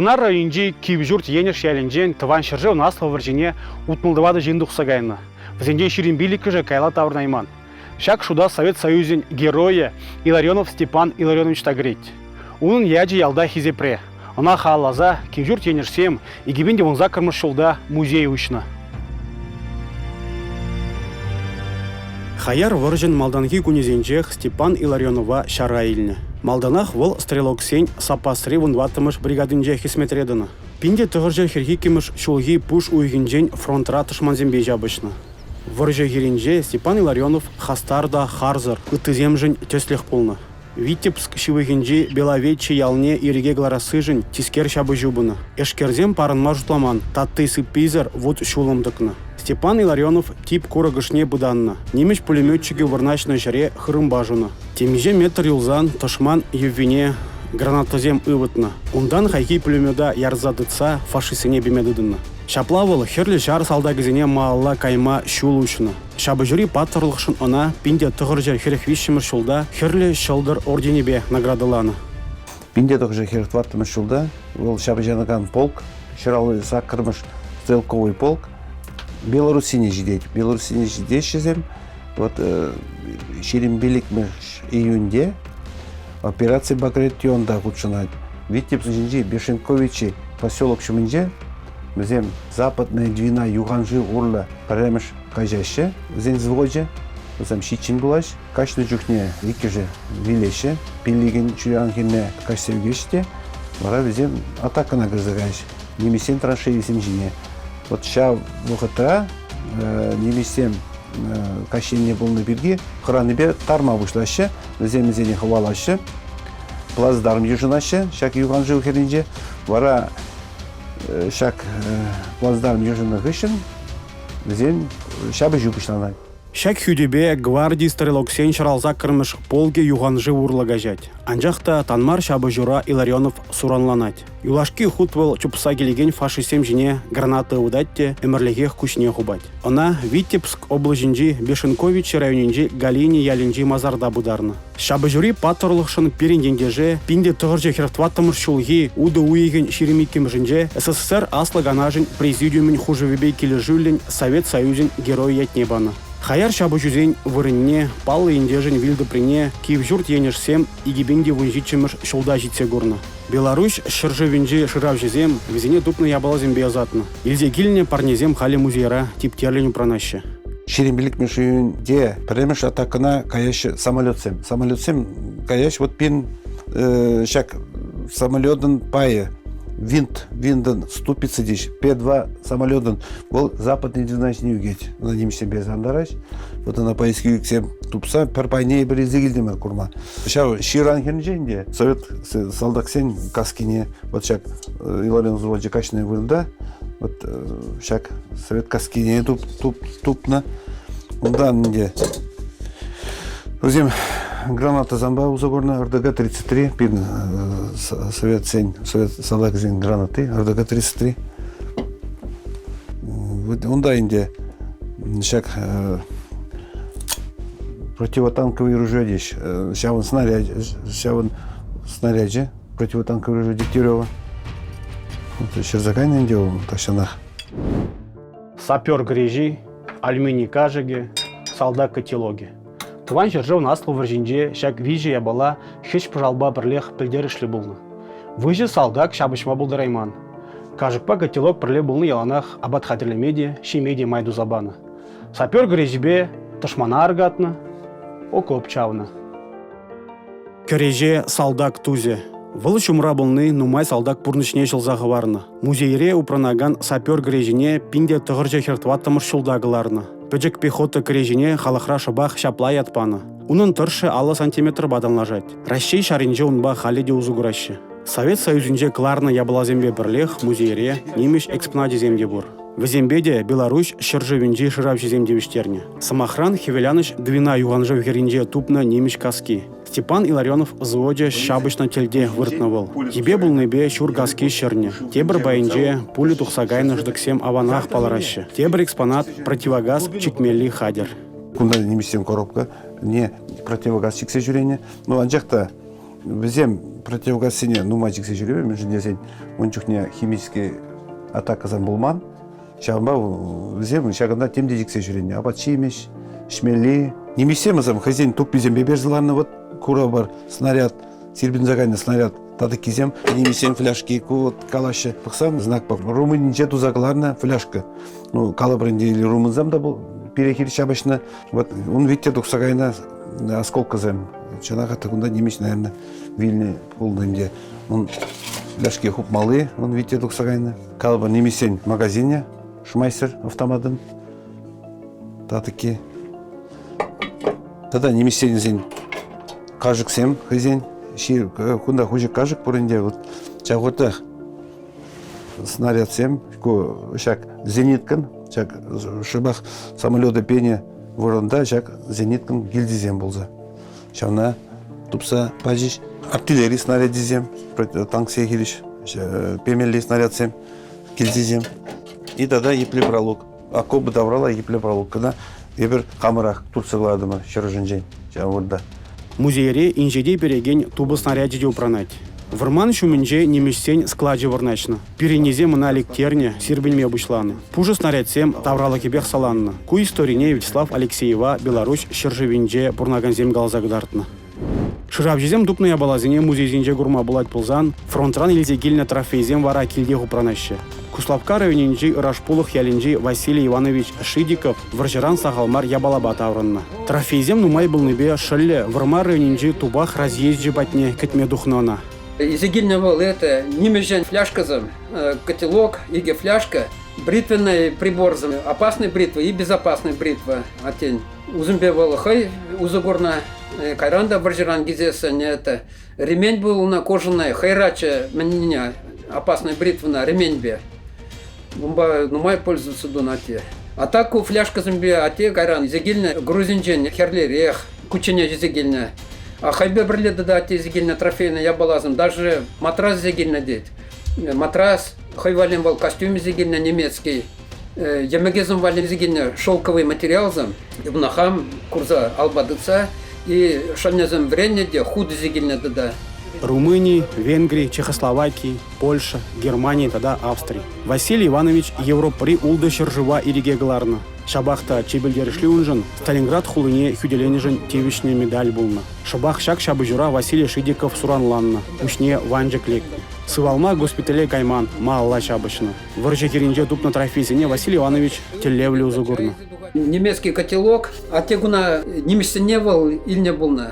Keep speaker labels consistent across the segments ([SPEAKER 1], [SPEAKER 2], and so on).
[SPEAKER 1] Вӑрнар районӗнчи Кивҫурт Енӗш ялӗнчен Тӑван ҫӗршывӑн Аслӑ вӑрҫине 64 ҫын тухса кайнӑ. Вӗсенчен 25-шӗ каялла таврӑнайман. Ҫак шута Совет Союзӗн Геройӗ Илларионов Степан Илларионович та кӗрет. Унӑн ячӗ ялта хисепре. Ӑна халалласа Кивҫурт Енӗшсем 2018 ҫулта музей уҫнӑ. Хаяр вӑрҫӑн малтанхи кунӗсенчех Степан Илларионова ҫара илнӗ. Малтанах вӑл стрелоксен саппасри вунтӑваттӑмӗш бригадинче хӗсметре тӑнӑ. 1942 ҫулхи пуш уйӑхӗнчен фронтра тӑшмансемпе ҫапӑҫнӑ. Вӑрҫӑ хирӗнче Степан Илларионов хастар та харсӑр, ыттисемшӗн тӗслӗх пулнӑ. Витебск ҫывӑхӗнчи Беловечье ялне ирӗке кӑларассишӗн тискер ҫапӑҫу пынӑ. Эшкерсем парӑнма шутламан, татти-сыпписӗр вут-ҫулӑм тӑкнӑ. Степан Илларионов тип курӑк ӑшне пытаннӑ, нимӗҫ пулеметчикӗ вырнаҫнӑ ҫӗре хырӑмпа шунӑ. Темиҫе метр юлсан тӑшман йӑвине гранатӑсем ывӑтнӑ. Унтан хайхи пулемета ярса тытса фашистсене пеме тытӑннӑ. Ҫапла вӑл Хӗрлӗ Ҫар салтакӗсене малалла кайма ҫул уҫнӑ. Ҫапӑҫури паттӑрлӑхшӑн ӑна 1943 ҫулта Хӗрлӗ Ҫӑлтӑр орденӗпе наградӑланӑ.
[SPEAKER 2] 1944 ҫулта вӑл ҫапӑҫанакан полк, 158-мӗш стрелковый полк Белоруссине ҫитет. Белоруссине ҫитеҫҫӗсем вот 25 июньте операци Багратионта хутшӑнать. Витебск ҫинчи Бешенковичи поселок ҫумӗнче вӗсем Западная Двина юханшыв урлӑ пӗрремӗш каҫаҫҫӗ вӗсен взвочӗ. Вӗсем ҫиччӗн пулаҫ. Каҫнӑ чухне иккӗшӗ вилеҫҫӗ. Пиллӗкӗн ҫуран хӗлне каҫса ӳкеҫҫӗ те вара вӗсем атакӑна кӗрсе каяҫҫӗ. Нимӗҫсен траншейисем ҫине. Вот ҫав вӑхӑтра нимӗҫсем каҫ енне пулнӑ пирки хӑранипе тарма пуҫлаҫҫӗ. Вӗсем вӗсене хӑвалаҫҫӗ. Плацдарм йышӑнаҫҫӗ ҫак юханшыв хӗрринче. Вара ҫак плацдарм йышӑннӑ хыҫҫӑн вӗсен ҫапӑҫу пуҫланать.
[SPEAKER 1] Ҫак хӳтӗпе гварди стрелоксен ҫӑралса кӗрмӗш полкӗ юханшыв урлӑ каҫать. Анчах та танмар ҫапӑҫура Илларионов суранланать. Юлашки хут вӑл чупса килекен фашистсем ҫине граната ывӑтать те ӗмӗрлӗхех куҫне хупать. Ӑна Витебск облаҫӗнчи Бешенкович районӗнчи Галини ялӗнчи масарта пытарнӑ. Ҫапӑҫури паттӑрлӑхшӑн пирӗн ентеше 1944 ҫулхи утӑ уйӑхӗн 22-мӗшӗнче СССР Аслӑ Канашӗн Президиумӗн хушӑвӗпе килӗшӳллӗн Совет Союзӗн Геройӗ ятне панӑ. Хаяр ҫапӑҫусен вырӑнне, паллӑ ентешӗн вилтӑприне Кивҫурт Енӗшсем 2017-мӗш ҫулта ҫитсе курнӑ. Беларуҫ ҫӗршывӗнчи шыравҫӑсем вӗсене тупнӑ япаласемпе ӑсатнӑ. Илсе килнӗ парнесем халӗ музейра типтерлӗн упранаҫҫӗ.
[SPEAKER 2] 25-мӗш июньте пӗрремӗш атакӑна каяҫҫӗ самолетсем. Самолетсем каяҫ вот пин ҫак самолетӑн пайӗ винт, винтӑн ступица теҫ, П-2 самолетӑн вӑл западный Двина ҫине ӳкет. Ӑна нимӗҫсемпе сантараҫ. Вот ӑна поисковиксем тупса пӗр пайне эпир илсе килтӗмӗр курма. Ҫав ҫыран хӗрринче ӗнтӗ совет салтаксен каскине вот ҫак Илларион взвочӗ каҫнӑ вырӑнта вот ҫак совет каскине туп, туп, тупнӑ. Унтан ӗнтӗ вӗсем гранатӑсемпе усӑ курнӑ РДГ-33 пирӗн советсен совет салтакӗсен гранати РДГ-33. Унта ӗнтӗ ҫак противотанковый ружье теҫ. Ҫавӑн снаряд, ҫавӑн снарячӗ противотанковый ружье Дегтярева. Ҫырса кайнӑ ӗнтӗ вӑл тахҫанах.
[SPEAKER 1] Сапер кӗреҫи, алюмини кашӑкӗ, салтак котелокӗ. Тӑван ҫӗршывӑн Аслӑ вӑрҫинче ҫак виҫӗ япала хӗҫ-пӑшалпа пӗрлех пӗлтерӗшлӗ пулнӑ. Выҫӑ салтак ҫапӑҫма пултарайман. Кашӑкпа котелок пӗрле пулни яланах апат хатӗрлеме те, ҫиме те май туса панӑ. Сапер кӗреҫипе тӑшмана аркатнӑ, окоп чавнӑ. Кӗреҫе салтак тусӗ. Вӑл ҫумра пулни нумай салтак пурнӑҫне ҫӑлса хӑварнӑ. Музейре упранакан сапер кӗреҫине 1944 ҫулта кӑларнӑ. Пӗчӗк пехота кӗреҫине халӑхра шӑпах ҫапла ят панӑ. Унӑн тӑршшӗ 50 сантиметрпа танлашать. Раҫҫей ҫарӗнче унпа халӗ те усӑ кураҫҫӗ. Совет Союзӗнче кӑларнӑ япаласемпе пӗрлех музейре нимӗҫ экспоначӗсем те пур. Вӗсемпе те Беларуҫ ҫӗршывӗнчи шыравҫӑсем тивӗҫтернӗ. Сӑмахран, Хӗвеланӑҫ Двина юханшыв хӗрринче тупнӑ нимӗҫ каски. Степан Илларионов взвочӗ ҫапӑҫнӑ тӗлте выртнӑ вӑл. Йӗпе пулнипе ҫур каски ҫӗрнӗ. Тепӗр пайӗнче пуля тухса кайнӑ шӑтӑксем аванах палӑраҫҫӗ. Тепӗр экспонат – противогаз чикмелли хатӗр.
[SPEAKER 2] Кунта нимӗҫсем коробка не противогаз чиксе ҫӳренӗ. Ну, анчах та. Вӗсем противогазсене нумай чиксе ҫӳремен, мӗншӗн тесен ун чухне химический атакӑсем пулман. Ҫавӑнпа вӗсем ҫакӑнта тем те чиксе ҫӳренӗ. Апат-ҫимӗҫ, ӗҫмелли. Нимӗҫсем вӗсем хӑйсен тупписемпе персе ларнӑ. Вот курӑпӑр, снаряд, сирпӗнсе кайнӑ снаряд татӑккисем. Нимӗҫсен фляжки, ку вот калаҫҫӗ. Пӑхсан знакпа Румынинче туса кӑларнӑ фляжка. Ну, калӑпӑр ӗнтӗ, или румынсем та пире хирӗҫ ҫапӑҫнӑ. Вот ун витте тухса кайнӑ осколкӑсем. Чӑнах та кунта нимӗҫ, наверное, вилнӗ пулнӑ ӗнтӗ. Ун фляжки хупмалли, ун витте тухса кайнӑ. Калӑпӑр, нимӗҫсен магазинӗ Шмайсер автоматӑн татӑкки. Тата нимӗҫсен кашӑксем хӑйсен. Кунта хуҫӑк кашӑк пур ӗнтӗ. Вот ҫав вӑхӑтрах снарядсем, ку ҫак зениткӑн, ҫак шӑпах самолета пенӗ вырӑнта ҫак зениткӑн гильзисем пулса. Ҫавна тупса пачӗҫ. Артиллери снарядисем, танксене хирӗҫ пемелли снарядсем, гильзисем. И тата епле пралук. Окопы таврала епле пралук кӑна эпир хамӑрах туртса кӑлартӑмӑр ҫӗр ӑшӗнчен ҫав вырӑнта.
[SPEAKER 1] Музейре инҫете перекен тупӑ снарячӗ те упранать. Вӑрман ҫумӗнче нимӗҫсен склачӗ вырнаҫнӑ. Пирӗннисем ӑна лектернӗ, сирпӗнме пуҫланӑ. Пушӑ снарядсем тавралӑхӗпех саланнӑ. Ку историне Вячеслав Алексеева Беларуҫ ҫӗршывӗнче пурӑнакансем каласа кӑтартнӑ. Шыравҫӑсем тупнӑ япаласене музейсенче курма пулать пулсан, фронтран илсе килнӗ трофейсем вара килтех упранаҫҫӗ. Куславкка районӗнчи Ырашпулӑх ялӗнчи Василий Иванович Шидиков вӑрҫӑран сахал мар япалапа таврӑннӑ. Трофейсем нумай пулнипе шӑллӗ Вӑрмар районӗнчи Тупах разъезчӗ патне кӗтме тухнӑ ӑна.
[SPEAKER 3] Илсе килнӗ вӑл это нимӗҫӗн фляжкӑсем, котелок, икӗ фляжка, бритвенный приборсем, опасный бритва и безопасный бритва, аттен. Усемпе вӑл хӑй усӑ курнӑ. Кайран та вӑрҫӑран килсессӗн это ремень пулнӑ кожаный, хӑйраччӗ мӗнне опасный бритвӑна ременьпе. Унпа нумай пользоваться тунӑ атте. А так ку фляжкӑсемпе атте кайран илсе килнӗ Грузинчен хӗрлерех кучченеҫ илсе килнӗ. А хӑйпе пӗрле тата атте илсе килнӗ трофейный япаласем, даже матрас илсе килнӗ тет. Матрас, хӑй валли вӑл костюм илсе килнӗ немецкий. Йӗмӗкесем валли илсе килнӗ шелковый материалсем, хам курса алпа тытса и шӑлнӗсем вӗреннӗ те хут илсе килнӗ тата.
[SPEAKER 1] Румыни, Венгри, Чехословаки, Польша, Германи тата Австри. Василий Иванович Европӑри ултӑ ҫӗршыва ирӗке кӑларнӑ. Ҫапах та чи пӗлтерӗшли уншӑн Сталинград хулине хӳтӗленӗшӗн тивӗҫнӗ медаль пулнӑ. Шӑпах ҫак ҫапӑҫура Василий Шидиков суранланнӑ, пуҫне ванчӑк лекнӗ. Сывалма госпитале кайман, малалла ҫапӑҫнӑ. Вӑрҫӑ хирӗнче тупнӑ трофейсене Василий Иванович тӗллевлӗ усӑ курнӑ.
[SPEAKER 3] Немецкий котелок, атте куна нимӗҫсене вӑл илнӗ пулнӑ.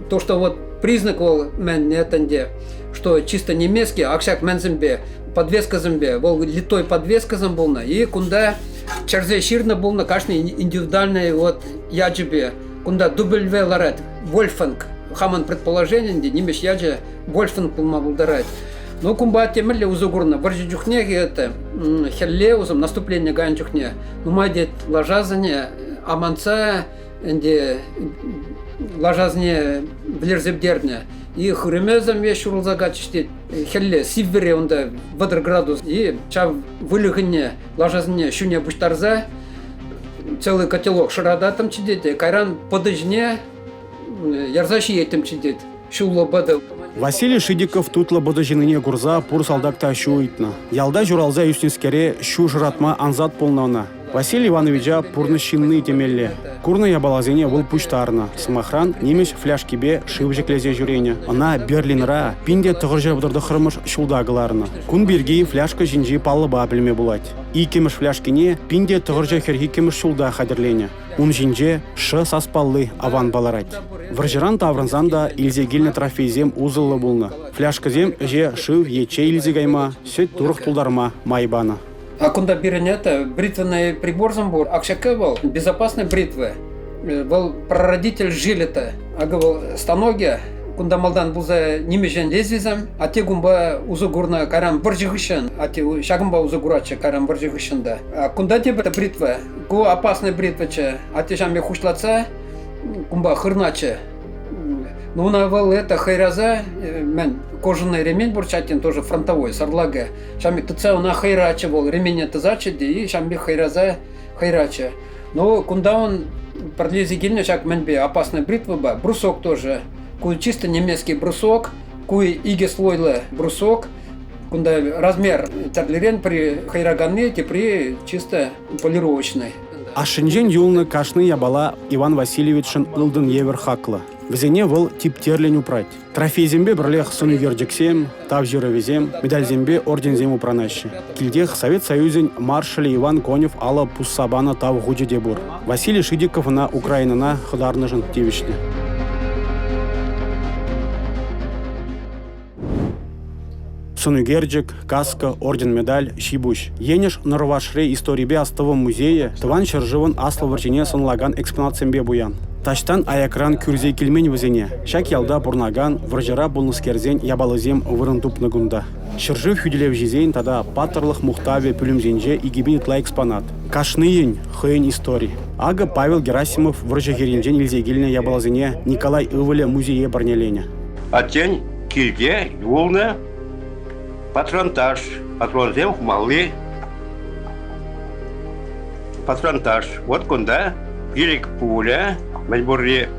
[SPEAKER 3] То, что вот признак вӑл мӗн ӗнтӗ, что чисто немецкий, акҫак мӗнсемпе, подвескасемпе, вӑл литой подвескасем пулнӑ. И кунта чӗрсе ҫырнӑ пулнӑ кашни индивидуальный вот ячӗпе. Кунта W ларать, Вольфанг. Хамӑн предположение ӗнтӗ, нимӗҫ ячӗ Вольфанг пулма пултарать. Ну, кунпа темӗнле усӑ курнӑ. Вӑрҫӑ чухне это, хӗлле усӑм, наступление кайнӑ чухне нумай тет лашасене амантса ӗнтӗ лашасене вӗлерсе пӗтернӗ. И хырӑмӗсем веҫ ҫурӑлса каччӗҫ тет. Хӗлле сиввӗре унта 30 градус. И ҫав выльӑхӑнне, лашасене ҫуне пуҫтарса целый котелок шӑрататтӑмччӗ тет. Кайран пӑтӑ ҫине ярса ҫиеттӗмччӗ тет. Ҫуллӑ пӑтӑ.
[SPEAKER 1] Василий Шидиков тутлӑ пӑтӑ ҫинине курса пур салтак та ҫу ыйтнӑ. Ялта ҫуралса ӳснӗскере ҫу шӑратма ансат пулнӑ ӑна. Василий Ивановича пурнӑҫ ҫынни темелле. Курнӑ япаласене вӑл пуҫтарнӑ. Сӑмахран, нимӗҫ фляжкипе шыв ҫӗклесе ҫӳренӗ. Ӑна Берлинра 1939 ҫулта кӑларнӑ. Кун пирки фляжка ҫинчи паллӑпа пӗлме пулать. Иккӗмӗш фляжкине 1942 ҫулта хатӗрленӗ. Ун ҫинче «Ш» саспалли аван палӑрать. Вӑрҫӑран таврӑнсан та илсе килнӗ трофейсем усӑллӑ пулнӑ. Фляжкӑсем ӗҫе шыв е чей илсе кайма, сӗт-турӑх тултарма май панӑ.
[SPEAKER 3] А кунта пирӗн это бритвенный приборсем пур. Акҫака вӑл безопасная бритва. Вӑл прародитель жилета. Акӑ вӑл станокӗ кунта малтан пулса нимӗҫӗн лезвисем. Атте кунпа усӑ курнӑ кайран вӑрҫӑ хыҫҫӑн. Атте ҫакӑнпа усӑ куратчӗ кайран вӑрҫӑ хыҫҫӑн та. А кунта тепӗр бритва. Ку опасная бритваччӗ. Атте ҫам пек хуҫлатса кунпа хырначчӗ. Ну, уна вӑл это хӑйраса, мӗн, кожаный ремень пур аттен тоже фронтовой, сарлакӑ. Ҫам пек тытса ӑна хӑйраччӗ вӑл, ремене тӑсатчӗ те и ҫам пек хӑйраса хӑйраччӗ. Ну, кунта он пӗрлесе килнӗ ҫак мӗнпе, опасная бритвӑпа, брусок тоже. Ку чисто немецкий брусок, ку икӗ слойлӑ брусок. Кунта размер тӗрлӗрен, пӗри хӑйраканни, тепри чисто полировочный.
[SPEAKER 1] Ашшӗнчен юлнӑ кашни япала Иван Васильевичшӑн ылтӑн евӗр хаклӑ. Вӗсене вӑл типтерлӗн упрать. Трофейсемпе пӗрлех сӑн ӳкерчӗксем, тав ҫырӑвӗсем, медальсемпе орденсем упранаҫҫӗ. Килтех Совет Союзӗн маршалӗ Иван Конев алӑ пусса панӑ тав хучӗ те пур. Василий Шидиков ӑна Украинӑна хӑтарнӑшӑн тивӗҫнӗ. Сӑн ӳкерчӗк, каска, орден-медаль, ҫи-пуҫ. Енӗш Нӑрвашри историпе астӑвӑм музейӗ Тӑван ҫӗршывӑн Аслӑ вӑрҫине сӑнлакан экспонатсемпе пуян. Таҫтан аякран кӳрсе килмен вӗсене. Ҫак ялта пурӑнакан, вӑрҫӑра пулнӑскерсен япалисем вырӑн тупнӑ кунта. Ҫӗршыв хӳтӗлевҫисен тата паттӑрлӑх мухтавӗ пӳлӗмсенче 2000 ытла экспонат. Кашнийӗн хӑйӗн истори. Акӑ Павел Герасимов вӑрҫӑ хирӗнчен илсе килнӗ япаласене Николай ывӑлӗ музее парнеленӗ.
[SPEAKER 4] Аттен килте юлнӑ патронтаж, патронсем хумалли патронтаж. Вот кунта пилӗк пуля, мӗн пурри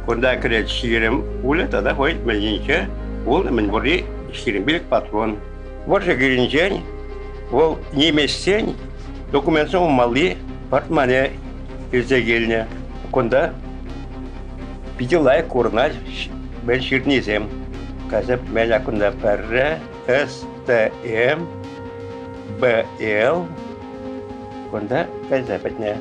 [SPEAKER 4] кунта кӗрет 20 пуля тата хӑй мӗнӗнче пулнӑ мӗн пурри 25 патрон. Вӑрҫӑ килӗнчен вӑл нимӗҫсен документсем хумалли портмоне илсе килнӗ. Кунта питӗ лайӑх курӑнать мӗн ҫырнисем. Кайса мӗн кунта пӗрре С, Т, М, Б, Л кунта кайса пӗтнӗ.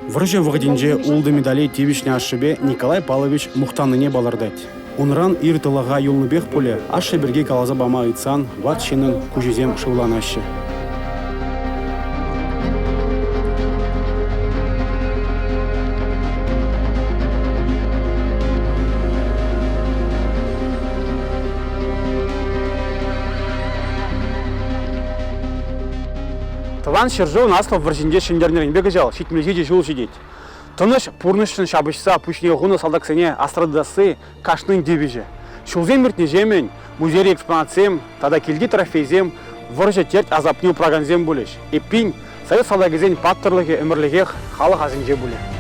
[SPEAKER 1] Вӑрҫӑ вӑхӑтӗнче ултӑ медале тивӗҫнӗ ашшӗпе Николай Павлович мухтаннине палӑртать. Унран ир тӑлӑха юлнипех пулӗ ашшӗ пирки каласа пама ыйтсан ват ҫыннӑн куҫӗсем шывланаҫҫӗ. Тӑван ҫӗршывӑн Аслӑ вӑрҫинче ҫӗнтернӗренпе кӑҫал 77 ҫул ҫитет. Тӑнӑҫ пурнӑҫшӑн ҫапӑҫса пуҫне хунӑ салтаксене асра тытасси кашнин тивӗҫӗ. Ҫулсем иртнӗҫемӗн музейри экспонатсем тата килти трофейсем вӑрҫӑ терт асапне упракансем пулӗҫ. Эппин, совет салтакӗсен паттӑрлӑхӗ ӗмӗрлӗхех халӑх асӗнче пулӗ.